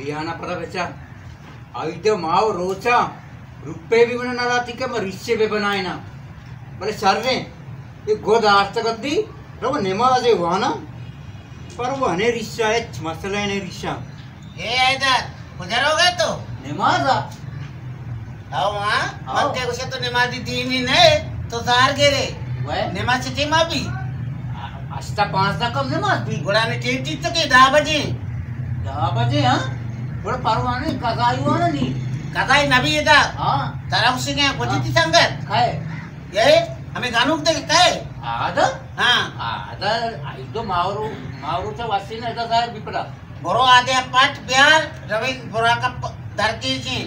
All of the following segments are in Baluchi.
دیانا پدا بچا، آئی دے ماہ و روچا روپے بھی منا نہ داتی کہ ما ریچے بے بنائینا۔ بلے شر رے، یہ گد آستگ دی، رو نماز وانا، پر وہ ہنے ریچا، ہچ مسئلہ نہیں ریچا۔ اے حیدر، کجا روگا تو؟ نماز آ۔ او ہاں، آؤ۔ من تے گوشے تو نمازی دیمی نہ، تو زار گرے۔ وے؟ نماز چے ٹیم آ بی؟ آ، ہشتا پانزدہ کم نماز بی۔ گڑا نے ٹیم چیت تو کہ دہ بجے۔ دہ بجے، ہاں؟ گڑا پروانے قضائی وانا نی۔ قضائی نبی ادا۔ ہاں۔ ترا گوشے کہ کجی تی سنگت؟ کھائے؟ اے، ہمیں گانوک دے کھائے؟ آدا؟ ہاں۔ آدا، آئی تو ماورو، ماورو چا واسطے نہ ادا ظاہر بی پڑا۔ برو آدے پٹ بیار، روین براکا پ-، درگیجیں۔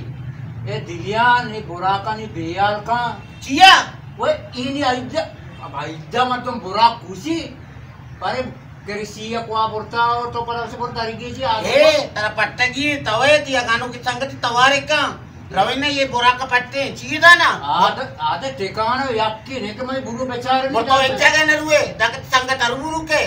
اے دلیان، اے براکانی بیال کن۔ چیا؟ وہ اینی ایدا، اب ایدا مردم براک کشی، پرے کرسی یا کوا برتا ہو تو پر اسے پر درگیجی آدے اے، پر۔ ترا پٹگی، توے دیا گانو کی سنگتی توارے کن۔ روین یہ براکا پٹے، چیز ہے نا؟ آد، آدے ٹھکانا یکی نہیں کہ میں برو بیچارے وہ نہیں تو جانتا۔ ایک جگہ نہ روئے، دکت سنگت ارو برو کے۔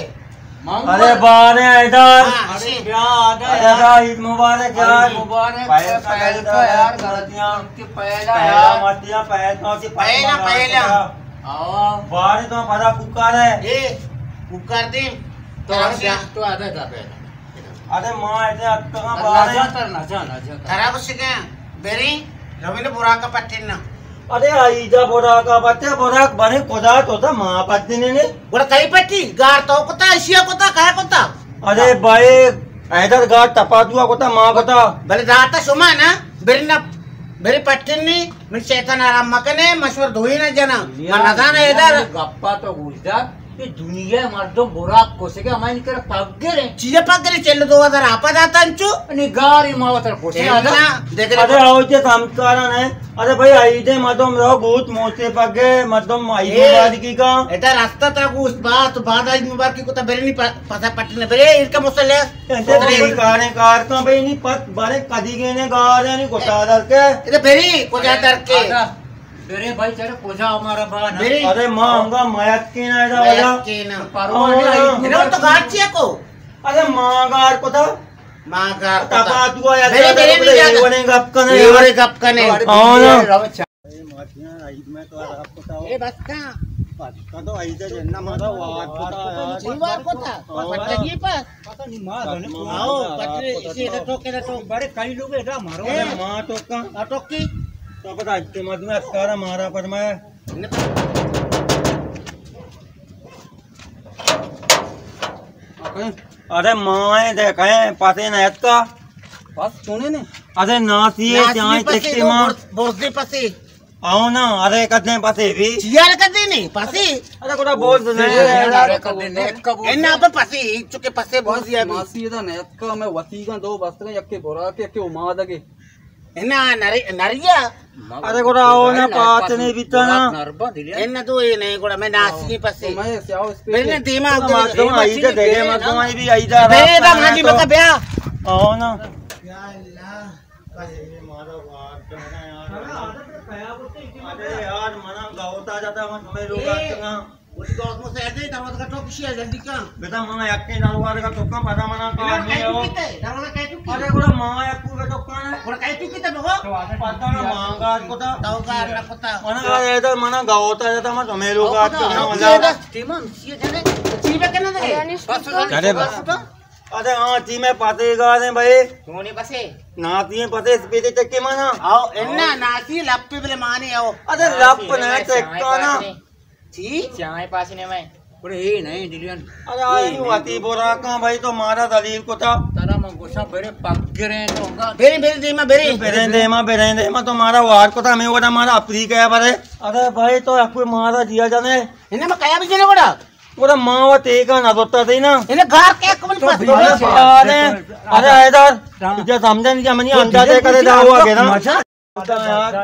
ارے بارے حیدر۔ ہاں، ارے بیا، آ جا ارے یار۔ بیا، عید مبارک یار۔ عید مبارک۔ پہل پہل کا یار، غلطیاں۔ کہ پہلا پہلا یار۔ متیاں، پہل تو سی پہلا، پہلا۔ آؤ۔ بارے تو پدا کوکار ہے۔ اے، کوکار دے۔ تو آ جا، تو آ جا پہلا۔ ارے ماں ایسے اتکا بارے۔ نہ جا تر، نہ جا، نہ جا تر۔ ترا کچھ کہیں، بیری، روین براکا پٹنا۔ ارے آئی جا براکا پٹے، براک بنے خدا تو تا ماں پٹنے نے۔ گڑا کئی پٹی؟ گار تو کتا، اشیا کتا، کیا کتا؟ ارے بھائی، حیدر گار تپا دوا کتا، ماں کتا۔ بلے داتا شما نا، برنا، بری پٹنی، من شیطان آرام مکنے، مشور دوئی نہ جنا۔ من نزانا حیدر۔ گپا تو گوش دار، یہ دنیا مردم براک کو سکے، ہمیں ان کرا پگرے۔ چیزے پگرے، چل دو ہزار آپا داتا انچو۔ نی گاری ما وتر پوچھے آدا۔ دیکھ ارے آؤ چے سمجھکارا نے۔ ارے بھائی، عید مردم رو گوت موچے پگے، مردم عید اے، مبارکی کا۔ ادا راستہ تا گوشت بات، بعد عید مبارکی کو تا برنی پ-، پسا پٹنے برے، ان کا مسئلہ ہے۔ انتے بری کارے کار کا بھائی، نی پت بارے کدی گینے گارے، نی گوتا در کے۔ ادا بری، کجا در کے۔ آدا، برے بھائی، چلے کجا ہمارا بان ہے۔ بری۔ ارے ماں ہنگا میت کے نا ادا میت والا۔ کے نا۔ پرواہ نہیں، ہاں۔ عید ادا تو مبارکی۔ گاچیا کو۔ ارے ماں گار کو تا۔ ماں گار کتا۔ تپا دوا یا بری، بری، بری، بری، بری۔ ونے گپ کنے۔ اے ونے گپ کنے۔ ہاں نا۔ اے بس کا۔ بس کا تو عید ہے، جنہ مارا وار کتا یار۔ چی وار کتا؟ ہاں۔ پٹکی پر۔ پتہ نہیں، ماں جانے۔ آؤ، پٹکی، اسی سے ٹوکے نہ ٹوک۔ بڑے کئی لوگ ہیں، مارو۔ اے۔ ماں ٹوکا۔ آ ٹوکی۔ تو پتہ ہے، کہ مدد میں افکارا مارا پر میں۔ ارے ماں دیکھیں، پتے نہ اتکا۔ بس سنے نے۔ ارے ناسی ہے، ناسی چائے پسے تکتے دو ماں۔ برز-، برزے پسے۔ آؤ نا، ارے کدے پسے بھی۔ چیار کدے نہیں، پسے۔ ارے کوڑا بول دے۔ ارے کدے نہیں، کب؟ انا پہ پسے، چکے پسے بول دیا بھی۔ ماسی دا نیت کا میں وسیگا دو بستگا، یکے برا کے، یکے امادگے۔ انا نری-، نریا۔ ارے گڑا او نا پات نہیں بیتا نا۔ انا تو اے نہیں گڑا میں ناسی پسے۔ میں سیاو اس پہ۔ میں نے دیما مردم آئی دے دے مردم آئی بھی آئی دا بے دا ماجی بکا بیا۔ او نا۔ یا اللہ۔ ارے یار، منا گاؤتا جاتا، میں تمہیں لوگ آتے نا۔ وتی دوست مو سیر دے، دروازہ ٹوک کشی ہے، جلدی کن۔ بیٹا، منا یکے دروازہ ٹوکا، پتا منا کار نہیں ہے۔ دروازہ کئی ٹوکی؟ ارے گڑا ماں یکو کے ٹوکا ہے۔ گڑا کئی ٹوکی تے بگو؟ پتا نا ماں گار کتا۔ تو گار نہ کتا۔ منا گار ہے تو منا گاؤتا جاتا، میں تمہیں لوگ آتے نا۔ ٹیم ہم سی جنے، ٹیم کنے دے۔ بس، ارے بس۔ ارے ہاں، ٹیم پاتے گار ہیں بھائی۔ کون ہے پسے؟ ناسی پسے، اسپیتے چکے منا۔ آؤ، انا ناسی لپے بلے مانے آؤ۔ ارے لپ نہ چکا نا۔ چی؟ چائے پاس نے میں۔ پر اے نہیں ڈیلیون۔ ارے آئی وتی برا کاں بھائی، تو مارا دلیل کتا۔ ترا من گوشاں برے پگریں تو گا۔ برے، برے دیما، برے۔ برے دیما، برے دیما تو مارا وار کتا، میں وڑا مارا افریقہ ہے برے۔ ارے بھائی تو کوئی مارا دیا جانے۔ انہیں میں کیا بھی جنے وڑا؟ گڑا ماں و تیگا نہ زرتا تئی نا۔ انہیں گار کے کمن پس۔ ارے، ارے حیدر، تجھے سمجھا نہیں، منی اندازے کرے دا ہوا گے نا۔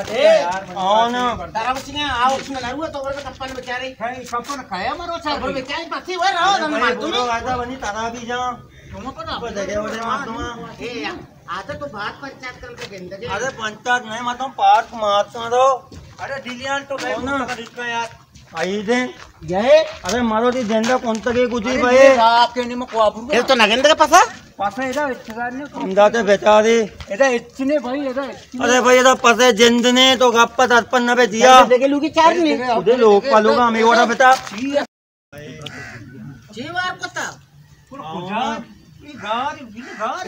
اے، آؤ نا۔ درا بچیاں، آؤ، اس میں نہ ہوا تو ورگا کپن بچارے۔ کپن کھایا مرو سر۔ کپن بچارے پسی وہ رہو، دن مار تمہیں۔ آتا بنی ترا بھی جا۔ تم کو نا۔ جگہ وجہ مار تم۔ اے، آتا تو بات پنچات کر کے گندگے۔ ارے پنچات نہیں، مطلب پارک مار تو۔ ارے ڈیلیان تو میں نا۔ یار۔ آئی دے۔ جائے۔ ارے مارو دی جنڈا کون تک ہے کچھ ارے بھائی؟ یہ آپ کے نیمہ کو آبرو اے تو نہ گندگا پسا؟ پسے ادا اچ دار نے۔ ہم داتے بیچارے۔ ادا اچ نے بھائی، ادا اچ نے۔ ارے بھائی، ادا پسے جند نے تو گپ ترپن نہ بے دیا۔ دیکھے لوگی چار نے۔ اودے لوگ پلوگا ہمیں وڑا بتا۔ چی وار کتا؟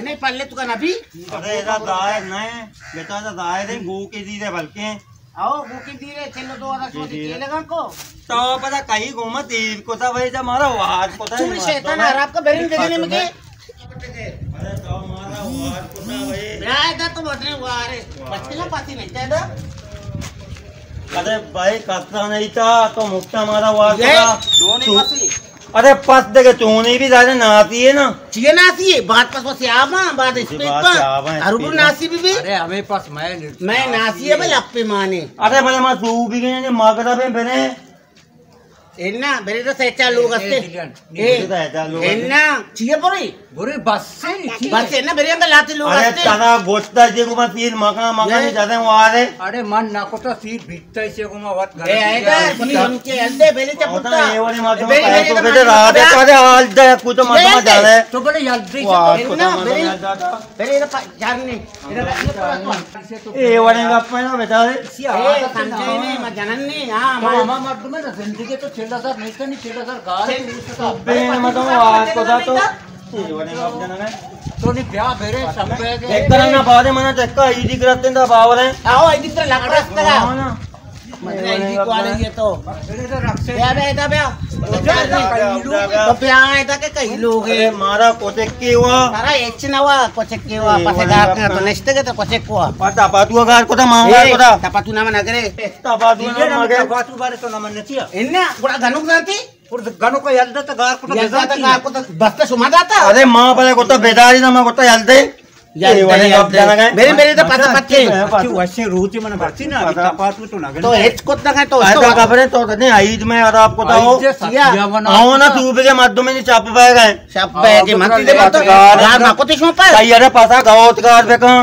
نہیں، پلے تو کا نبی۔ ارے ادا ظاہر نہیں، بیٹا ادا ظاہر ہے، گو کے دی دے بلکہ۔ آؤ، گو کے دی رے، چلو دو ہزار سو دی لگا کو۔ تو پتا کئی گوما تیر کتا بھائی، جا مارا وار کتا۔ تم شیطان خراب کا بیرن دے دینے مجھے۔ ارے تو مارا وار کتا بھائی۔ بیا ادا تو بدلے وار ہے۔ بچے نا پاتی نہیں تھا ادا۔ ارے بھائی، کسا نہیں تھا، تو مکتا مارا وار کتا۔ دونوں پاسی۔ ارے پس دگہ چونی بھی زیادہ ناسی ہے نا۔ چیئے ناسی ہے؟ بات پس پس آباں، بات اسپیڈ پا۔ ہر اوپر ناسی بھی بھی۔ ارے ہمیں پس میں میں ناسی ہے بھائی، اپے مانے۔ ارے بھائی، ما سو بھی گئے نے، مغرب ہے بنے۔ انا، میرے تو سہ چار لوگ ہستے۔ اے، انا، چیئے بری؟ بری بس سے، بس سے نا، میرے اندر لاتے لوگ ہستے۔ تنا گوشتا جے کو من تیر مکان، مکان نہیں جاتے ہیں وہاں۔ ارے من نہ کو تو تیر بھی تیسے کو ما وت اے، اے، گا، ہم کے ہلدے بیلے چا پٹا۔ اے وڑے ما تو بیلے، بیلے تو بیٹے رات ہے، پارے حال دے، کو تو ما تو جانے۔ تو بڑے یاد دے۔ واہ، کو تو ما تو یاد داتا۔ بیلے تو جان نہیں۔ اے وڑے گپ ہے نا بیٹا۔ اے، سمجھے نہیں، ما جنن نہیں، ہاں، تو ما ہما مردم ہے نا، زندگی تو چل ہزار نہیں تھا، نہیں چل ہزار گار ہے۔ بے ما تو آج کو دا تو۔ تو نی بیا بیرے، شپ بیگے۔ ایک طرح نہ بارے منا چکا، ایدی کرتے دا باور ہے۔ آؤ، ایدی طرح لگ رہا ہے۔ ہاں نا۔ مطلب ایدی کوالیٹی ہے تو۔ بیا، بیا، ادا بیا۔ تو بیا، ادا کہ کئی لوگ ہے۔ ارے مارا کوچک کی ہوا۔ سارا ایچ نہ ہوا، کوچک کی ہوا۔ پاسے گار کا تو نشتے کے تو کوچک ہوا۔ پتا پاتو گار کو تھا، مانگا کو تھا۔ تپاتو نام نہ کرے۔ تپاتو نام نہ کرے۔ تپاتو بارے تو نام نہ چیا۔ اننا، گڑا گنوک جانتی؟ اور گنوک یلدا تا گار کتا یلدا تا بزانتی گار نا۔ کتا بستا شما داتا؟ ارے ماں بلے کتا بیداری نا، ماں کتا یلدے۔ یلدے، اے والے یلدے۔ گپ جانا گئے۔ میرے، میرے تو پتہ پتہ ہے۔ اچھی وشے روچ من بچی نا، ابھی تپاتو تو نہ گئے۔ تو ہچ کت نہ گئے تو تو۔ ایسا خبر ہے تو نے عید میں اور آپ کو تو عید سے سیا۔ سیا بنا آؤ نا، تو بھی کے مردم میں چپ پائے گئے۔ شپ بیگے من تی دے تو گار۔ گار ما کتے شما پر۔ تئی ارے پاسا گوت گار بکن۔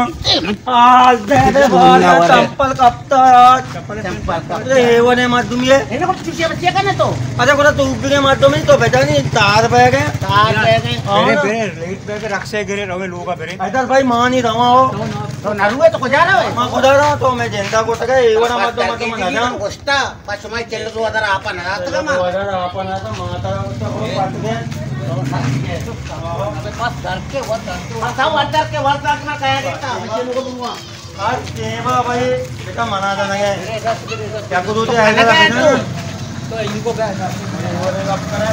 حال دے دے بھالا، چمپل کپتا۔ چمپل کپتا۔ اے ونے مردم یہ۔ اینا کو چوشیا بچیا کنے تو۔ ارے گڑا تو اوپرے مردم ہی تو بیٹا نہیں، تار بیگے۔ تار بیگے۔ ہاں۔ بیرے، بیرے، لیٹ بیگے، رکشے گرے، روے لوگا بیرے۔ حیدر بھائی، مانی رواں ہو۔ تو نہ روے تو کجا روے؟ ما کجا رواں تو میں جندا کو تکا، اے وڑا مردم، مردم نہ جان۔ گوشتا۔ پس شما چل دو ہزار آپا نہ داتگا ما۔ دو ہزار آپا نہ داتا، ما ترا اس کو پٹ دیں۔ بس در کے، وہ در کے۔ بس ہاں، وہ در کے، وہ در کے، میں کہا دیتا، میں چلو کو دوں۔ ہر ٹیما بھائی، بیٹا منا جانا ہے۔ کیا کو دو تے آئے گا نا؟ تو ان کو کہا جاتا ہے۔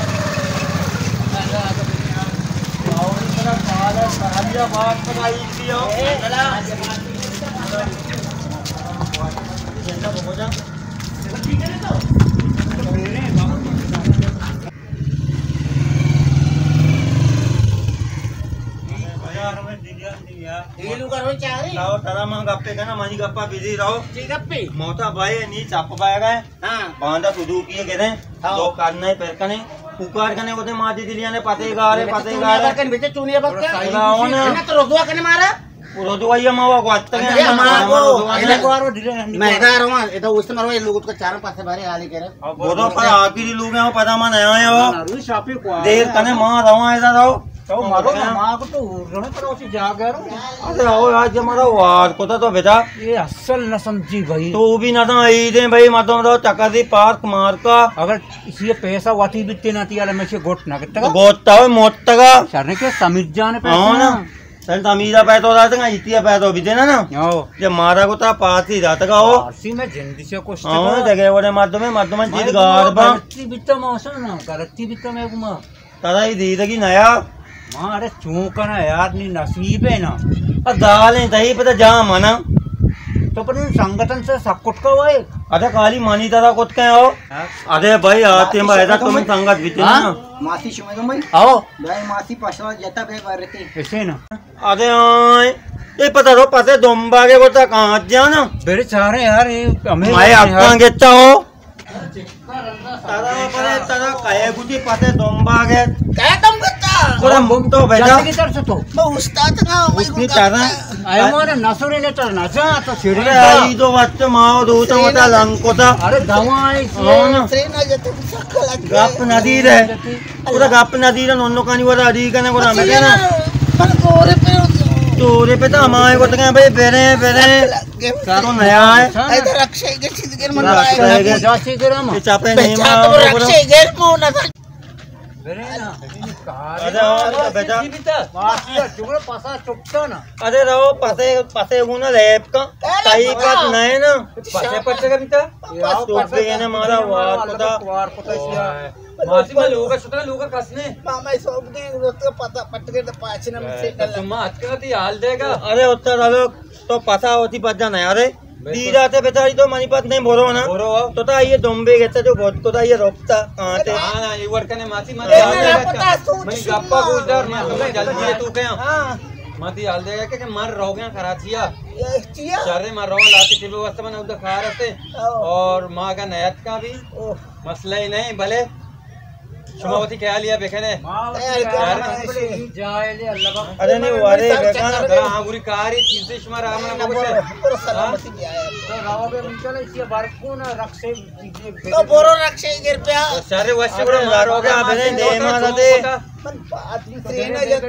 اور ان کا سال ہے، سال یا بات بتائی تھی ہو۔ اے لوگ ءَ روچ آ رہے۔ لاؤ، ترا من گپے کنا، منی گپا بزی رہو۔ چی گپے؟ موتا بھائی نی چپ پائے گئے۔ ہاں۔ باندا سدوکی گرے۔ ہاں۔ دو کرنے پر کنے۔ پکار کنے، وہ تے ماتی دلیاں نے پتے گارے، پتے گارے۔ کن بیچے چونی بکا۔ لاؤ نا۔ نا تو رضوا کنے مارا۔ رضوا یہ ماوا کو اتنے۔ یہ ماوا کو۔ میں ادھر ہوں، ادھر اس مرو، یہ لوگ تو چاروں پاسے بارے حالی کرے۔ وہ تو پر آخری لوگ ہیں، پتا من آیا ہے وہ۔ دیر کنے ماں رواں ادھر آؤ۔ تو مارو نا، ماں کو تو رہو، پر اسی جا گیا رو۔ ارے آؤ یار، جب مارا وار کو تھا تو بیٹا۔ یہ اصل نہ سمجھی بھائی۔ تو بھی نہ سمجھی دے بھائی، مطلب تو چکر دی پارک مار کا۔ اگر اسی پیسہ واتی بیتے نہ تھی، یار میں سے گوٹ نہ کرتا۔ گوٹ تا موت تگا۔ شرنے کے سمجھ جانے پیسہ ہاں نا۔ نا۔ تن تمیزا پیدا ہو جاتا، اتیا پیدا ہو بیتے نا نا۔ ہاں۔ جب مارا کو تا پاسی جاتا کا ہو۔ پاسی میں جندی سے کچھ ہاں، تگا۔ جگہ وڑے مردم، مردم جیت گار با۔ غلطی بیتا موسم نا، غلطی بیتا میں گما۔ ترا ہی دیدگی نیا۔ ماں، ارے چون کنا یار، نی نصیب ہے نا۔ ا دالیں تئی پتا جا منا۔ تو پر ان سنگتن سے سب کٹ کا ہوئے۔ ارے خالی مانی ترا کت کے ہو۔ ہاں۔ ارے بھائی، آتے ماسی بھائی، شما تم تمہیں سنگت بیتے ہاں؟ نا۔ ماسی شما تمہیں؟ آؤ۔ بھائی ماسی پشوا جتا بے بارتے۔ ایسے نا۔ ارے آئے۔ اے پتا تو پسے دمبا کے بولتا کہاں جانا؟ میرے چارے یار، یہ ہمیں میں یار اکاں گتا ہو۔ ترا پرے ترا کئے گوتی پتے دمبا گئے۔ کئے دم گتا؟ گڑا مم تو بیٹا۔ جلدی کر سے تو۔ میں استاد نہ ہوں، میں استاد گتا۔ ترا۔ اے مارے نسوری نے تر نہ جا تو چھڑی ارے دا۔ ای دو وقت ماو دو تا متا لنگ کو تا۔ ارے دوا ہے۔ ہاں نا۔ سے نہ جتے سکل۔ گپ نہ دی رہے۔ پورا گپ نہ دی رہے، نونو کانی ورا دی کنے گڑا میں کہنا۔ زورے پہ، زورے پہ تو ہمائے گوتگا بھائی، برے، برے۔ تو نیا ہے۔ اے تو رکشے گر، چیز گر، من رکشے گر۔ یہ چاپے نہیں مارو، رکشے گر، مو نہ۔ برے نا۔ ارے ہاں، بیٹا۔ ماسی جگڑا پسا چکتا نا۔ ارے رہو، پسے، پسے گونا لیب کا۔ تائی پت نہیں نا۔ پسے پچے کا بیتا؟ چوپ گئے نا مارا وار کتا۔ وار کتا۔ ماسی ما لوگا شتنا، لوگا کس نے۔ ماما سوب دی، پتا پٹ کے تو پاچنا مت سے۔ تو ما اتکا تی حال دے گا۔ ارے اتر لوگ تو پسا ہوتی پجا نہیں، ارے۔ دیدا تے بچاری تو منی پت نہیں بورو نا۔ بورو۔ تو تا یہ دمبے گتا جو بہت کو تا یہ روپتا کہاں تے۔ ہاں، یہ ورکنے ماسی، من اے حال میرا دے گا۔ پتا سوچ منی گپا سننا۔ گوش دار، من تمہیں جلدی ہے تو کہاں۔ ہاں۔ من تی حال دے گا کہ من رو گیا کراچی آ۔ یہ چیا؟ شہر میں رو لاتے تے واسطے من ادھر کار ہستے۔ او۔ اور ماں کا نیت کا بھی اوہ۔ مسئلہ ہی نہیں، بلے شما وتی خیال یا بکنے۔ ما وتی خیال یا بکنے۔ ارے نہیں، وارے بکن۔ ہاں، گوری کاری چیزیں شما راہ منا بگوشے۔ برو سلامتی بیا۔ تو راہ بے منچل اسی بار کو نا رکشے۔ تو برو رکشے گر پیا۔ شر وش برو، مارو گا بنے دے مارا دے۔ من آدمی ترین آ جاتے۔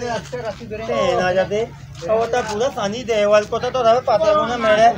ترین آ جاتے۔ تو تا پورا سانی دیوال کو تا تو رہے پاتے کو نا میرے۔